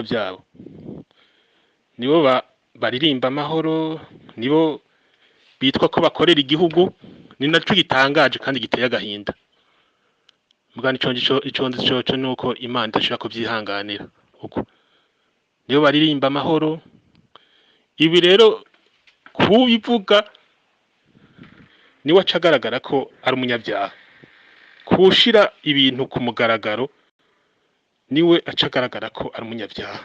vyabo. Nibo baririmba amahoro, nibo bitwa ko bakorera igihugu. Ni naco gitangaje kandi giteye agahinda. Mugabo ico nzi coco nuko Imana idashobora kuvyihanganira uko. Nibo baririmba amahoro. Ibi rero kubivuga niwe aca agaragara ko ari umunyabyaha. Kuwushira ibintu ku mugaragaro niwe aca agaragara ko ari umunyabyaha.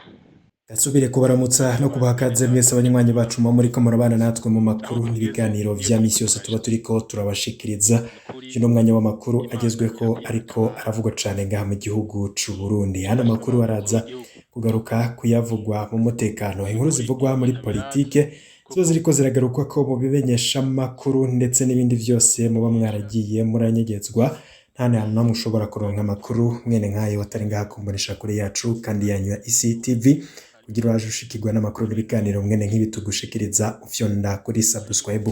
Gasubire kubaramutsa no kubaha kaze mwese abanywanyi bacu muba muriko murabana natwe mu makuru n'ibiganiro vya misi yose tuba turiko turabashikiriza. Uyu ni umwanya w'amakuru agezweko ariko aravugwa cane ngaha mu gihugu c'u Burundi. Hano amakuru araza kugaruka kuyavugwa mu mutekano, inkuru zivugwa muri politike ziba ziriko ziragarukwako mu bimenyeshamakuru ndetse n'ibindi vyose muba mwaragiye muranyegezwa. Nta hantu namwe ushobora kuronka amakuru mwene nk'ayo atari ngaha ku mboneshakure yacu kandi yanyu ya ICTV. Kugira uraje ushikirwa n'amakuru n'ibiganiro mwene nk'ibi tugushikiriza, ufyonda kuri subscribe,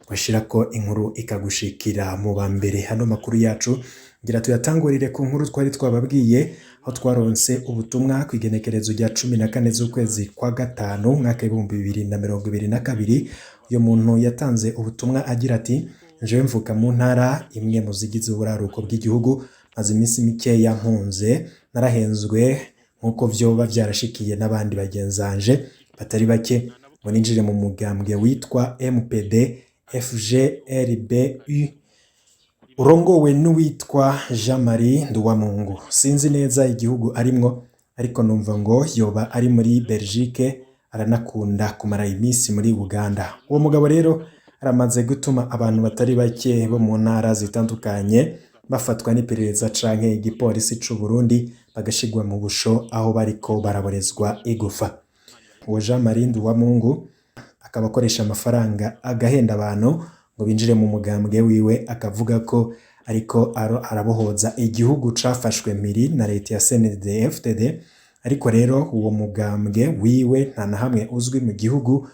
twashirako inkuru ikagushikira mu ba mbere. Hano makuru yacu ngira tuyatangurire ku nkuru twari twababwiye, aho twaronse ubutumwa ku igenekerezo rya 14 z'ukwezi kwa gatanu umwaka w'2022. Uyu muntu yatanze ubutumwa agira ati: "Jewe mvuka mu ntara imwe mu zigize uburaruko bw'igihugu, maze iminsi mikeya mpunze. Narahenzwe nk'uko vyoba vyarashikiye n'abandi bagenzanje batari bake ngo ninjire mu mugambwe witwa MPD FGRBU urongowe n'uwitwa Jean Marie Nduwamungu. Sinzi neza igihugu arimwo, ariko numva ngo yoba ari muri Belgique, aranakunda kumara iminsi muri Uganda. Uwo mugabo rero aramaze gutuma abantu batari bake bo mu ntara zitandukanye bafatwa n'iperereza canke igipolisi c'u Burundi, bagashigwa mu busho aho bariko baraborezwa igufa. Uwo Jean Marie Nduwamungu akaba akoresha amafaranga agahenda abantu ngo binjire mu mugambwe wiwe, akavuga ko ariko arabohoza igihugu cafashwe mpiri na leta ya CNDD-FDD. Ariko rero uwo mugambwe wiwe nta na hamwe uzwi mu gihugu.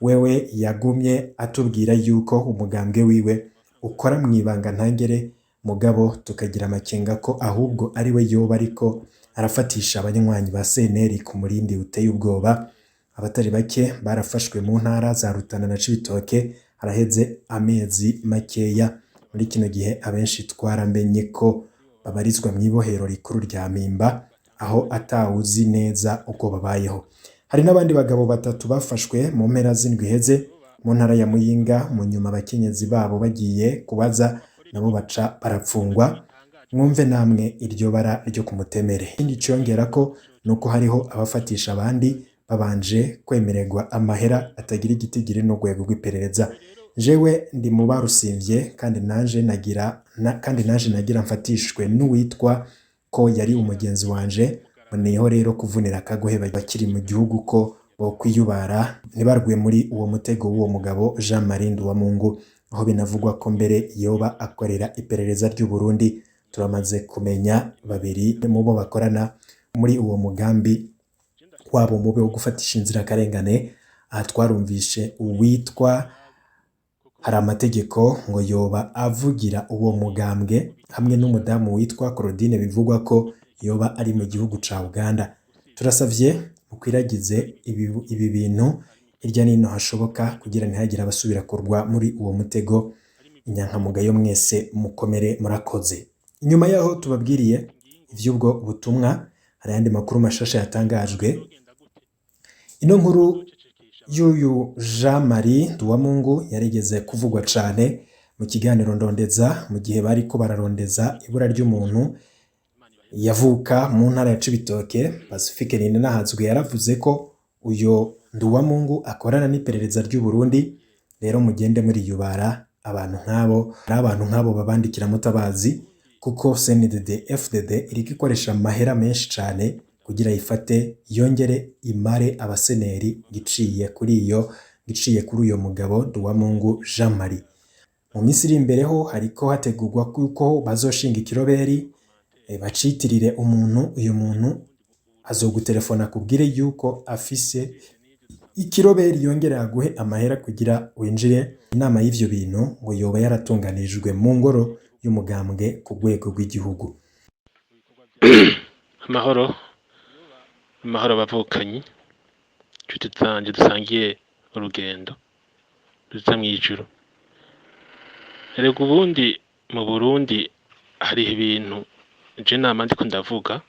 Wewe yagumye atubwira yuko umugambwe wiwe ukora mw'ibanga ntangere, mugabo tukagira amakenga ko ahubwo ari we yoba ariko arafatisha abanywanyi ba CNL ku murindi uteye ubwoba. Abatari bake barafashwe mu ntara za Rutana na Cibitoke haraheze amezi makeya. Muri kino gihe abenshi twaramenye ko babarizwa mw'ibohero rikuru rya Mpimba, aho atawuzi neza uko babayeho. Hari n'abandi bagabo batatu bafashwe mu mpera z'indwi iheze mu ntara ya Muyinga, mu nyuma abakenyezi babo bagiye kubaza nabo baca barapfungwa. Mwumve namwe iryo bara ryo ku mutemere. Ikindi ciyongerako nuko hariho abafatisha abandi babanje kwemererwa amahera atagira igitigiri n'urwego rw'iperereza. Jewe ndi mu barusimvye, kandi nanje nagira mfatishwe n'uwitwa ko yari umugenzi wanje. Mboneyeho rero kuvunira akagohe bakiri mu gihugu ko bokwiyubara ntibarwe muri uwo mutego w'uwo mugabo Jean Marie Nduwamungu, aho binavugwa ko mbere yoba akorera iperereza ry'u Burundi. Turamaze kumenya babiri mu bo bakorana muri uwo mugambi wabo mubi wo gufatisha inzirakarengane. Aha twarumvishe uwitwa hari amategeko ngo yoba avugira uwo mugambwe, hamwe n'umudamu witwa Claudine bivugwa ko yoba ari mu gihugu ca Uganda. Turasavye mukwiragize ibi bintu hirya n'ino hashoboka kugira ntihagire abasubira kurwa muri uwo mutego. Inyankamugayo mwese mukomere, murakoze." Inyuma yaho tubabwiriye ivy'ubwo butumwa, hari ayandi makuru mashasha yatangajwe. Ino nkuru y'uyu Jean Marie Nduwamungu yarigeze kuvugwa cane mu kiganiro Ndondeza, mu gihe bariko bararondeza ibura ry'umuntu yavuka mu ntara ya Cibitoke. Pacifique Nininahazwe yaravuze ko uyo Nduwamungu akorana n'iperereza ry'u Burundi. Rero mugende muriyubara abantu nk'abo, ari abantu nk'abo babandikira mutabazi, kuko CNDD FDD iriko ikoresha amahera menshi cane kugira yifate yongere imare abaseneri giciye kuri uyo mugabo Nduwamungu Jean Marie. Mu minsi iri imbere ho hariko hategurwa kuko bazoshinga ikiroberi bacitirire umuntu. Uyu muntu azogutelefona akubwire yuko afise ikiroberi, yongere aguhe amahera kugira winjire. Inama y'ivyo bintu ngo yoba yaratunganijwe mu ngoro y'umugambwe ku rwego rw'igihugu. Amahoro. Amahoro abavukanyi, nshuti zanje dusangiye urugendo ruza mw'ijuru. Erega ubundi mu Burundi hariho ibintu je nama ndiko ndavuga,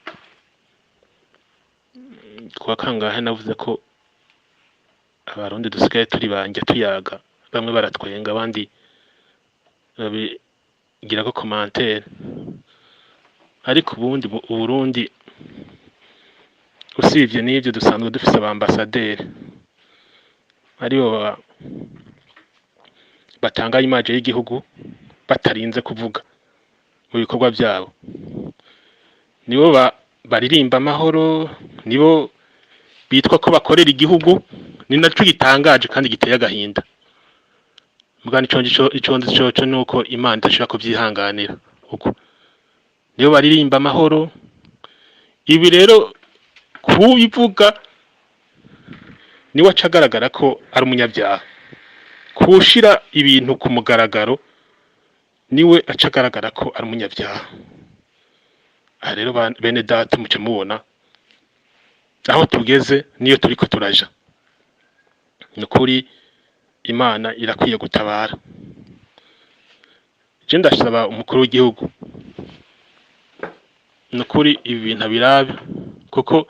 kuwa kangahe navuze ko abarundi dusigaye turi banje tuyaga, bamwe baratwenga abandi babigirako commentaire, ariko ubundi Uburundi usivye n'ivyo dusanzwe dufise aba ambassadeur aribo batanga image y'igihugu batarinze kuvuga mu bikorwa vyabo, nibo baririmba amahoro, nibo bitwa ko bakorera igihugu. Ni naco gitangaje kandi giteye agahinda. Muga ico nzi coco nuko Imana idashobora kuvyihanganira uko nibo baririmba amahoro. Ibi rero kubivuga niwe aca agaragara ko ari umunyabyaha, kuwushira ibintu ku mugaragaro niwe aca agaragara ko ari umunyabyaha. Aha rero bene data, muca mubona aho tugeze niyo turiko turaja. Nukuri Imana irakwiye gutabara. Je ndasaba umukuru w'igihugu, nukuri ibi bintu abirabe, kuko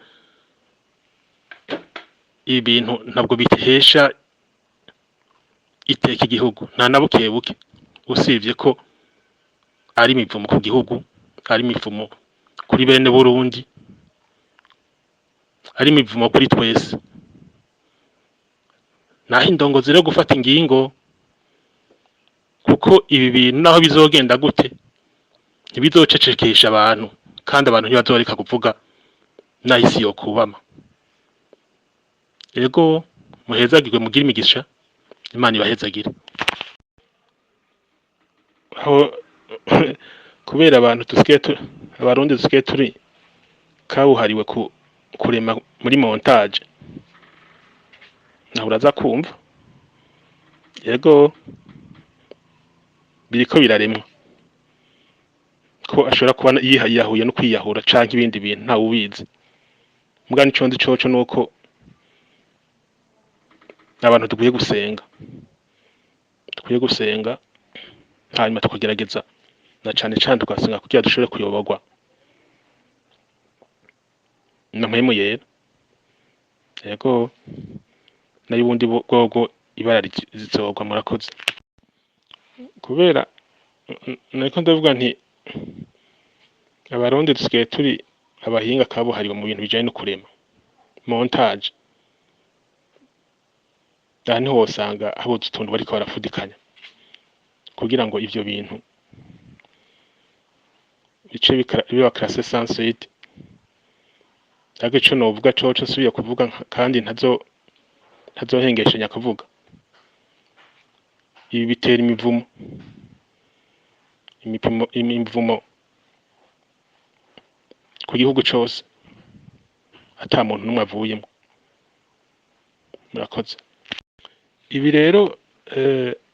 ibi bintu ntabwo bihesha iteka igihugu nta na buke buke, usibye ko ari imivumo ku gihugu, ari imivumo kuri bene Burundi, ari imivumo kuri twese. Naho indongozi rero gufata ingingo, kuko ibi bintu naho bizogenda gute ntibizocecekesha abantu, kandi abantu ntibazoreka kuvuga naho isi yokubama. Ego, muhezagirwe, mugire imigisha, Imana ibahezagire. Aho kubera abantu dusigaye abarundi dusigaye turi kabuhariwe ku kurema muri montage, naho uraza kumva. Yego, biriko biraremwa ko ashobora kuba yiyahuye no kwiyahura canke ibindi bintu, ntawe ubizi. Muga nico nzi coco nuko abantu dukwiye gusenga, dukwiye gusenga, hanyuma tukagerageza na cane cane tugasenga kugira dushobore kuyoborwa na Mpwemu Yera. Yego, nayo ubundi bwobwo ibara rizogwa. Murakoze. Kubera nariko ndavuga nti abarundi dusigaye turi abahinga kabuhariwe mu bintu bijanye no kurema montage. Aha niho wosanga habuze utuntu bariko barafudikanya kugira ngo ivyo bintu bice biba classé sans suite. Ariko ico novuga coco, nsubiye kuvuga kandi ntazohengeshanya kuvuga, ibi bitera imivumo, imipimo, imivumo ku gihugu cose ata muntu n'umwe avuyemwo. Murakoze. Ibi rero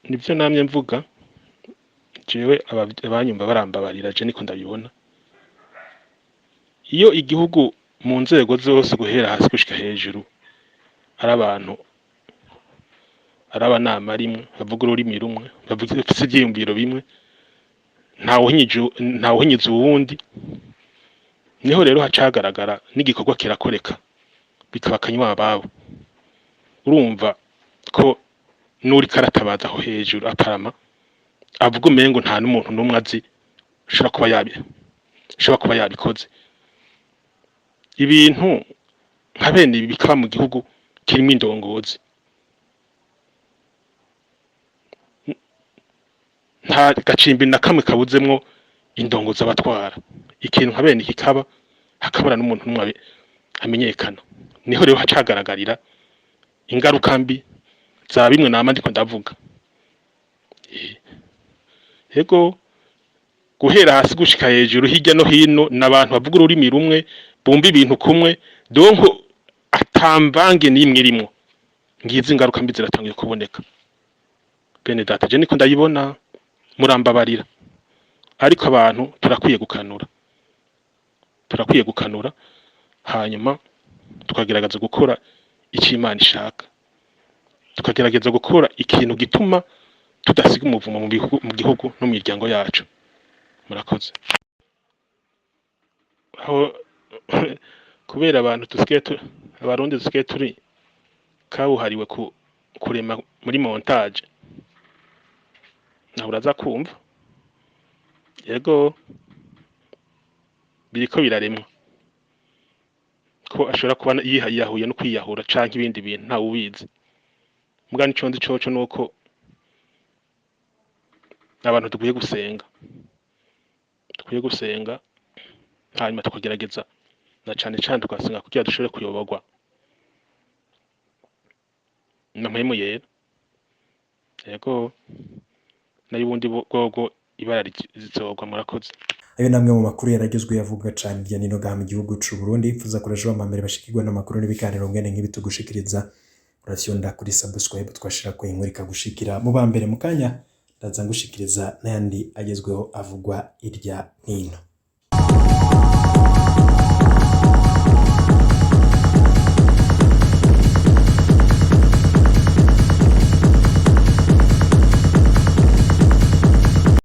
nivyo namye mvuga jewe, abanyumva barambabarira, je niko ndabibona. Iyo igihugu mu nzego zose guhera hasi gushika hejuru ari abantu, ari abanama rimwe, bavuga ururimi rumwe, bavuga, bafise ivyiyumviro bimwe, ntawuhinyiza uwundi, niho rero haca hagaragara n'igikorwa kirakoreka bikaba akanywa ababo. Urumva ko n'uriko aratabaza aho hejuru aparama avuga umengo nta n'umuntu n'umwe azi ashobora kuba yabikoze. Ibintu nka bene ibi bikaba mu gihugu kirimwo indongozi, nta gacimbi na kamwe kabuzemwo indongozi abatwara, ikintu nka bene iki kaba hakabura n'umuntu n'umwe amenyekana, niho rero haca hagaragarira ingaruka mbi za bimwe nama ndiko ndavuga. Ego, guhera hasi gushika hejuru, hirya no hino, n'abantu bavuga ururimi rumwe, bumva ibintu kumwe, donc atamvange n'imwe irimwo. Ngizi ingaruka mbi ziratanguye kuboneka, bene data. Je niko ndayibona, murambabarira, ariko abantu turakwiye gukanura, turakwiye gukanura, hanyuma Tukagerageza gukora icyo Imana ishaka, tukagerageza gukora ikintu gituma tudasiga umuvumo mu gihugu no mu miryango yacu. Murakoze. Aho kubera abantu dusigaye Abarundi dusigaye turi kabuhariwe ku kurema muri montage, naho uraza kumva yego biriko biraremwa ko ashobora kuba yiyahuye no kwiyahura canke ibindi bintu, ntawe ubizi. Muga nico nzi coco nuko abantu dukwiye gusenga, dukwiye gusenga, hanyuma tukagerageza na cane cane tugasenga kugira dushobore kuyoborwa na Mpwemu Yera. Yego, nayo ubundi bwobwo ibara rizogwa. Murakoze. Ayo namwe mu makuru yaragezwe yavuga cane irya nino gaha mu gihugu c'u Burundi. Pfuza kuraje bambere bashikirwa n'amakuru n'ibiganiro mwene nk'ibi tugushikiriza, urafyonda kuri subscribe, twashira ko inkuru ikagushikira mu bambere. Mu kanya ndaza ngushikiriza n'ayandi agezweho avugwa irya nino.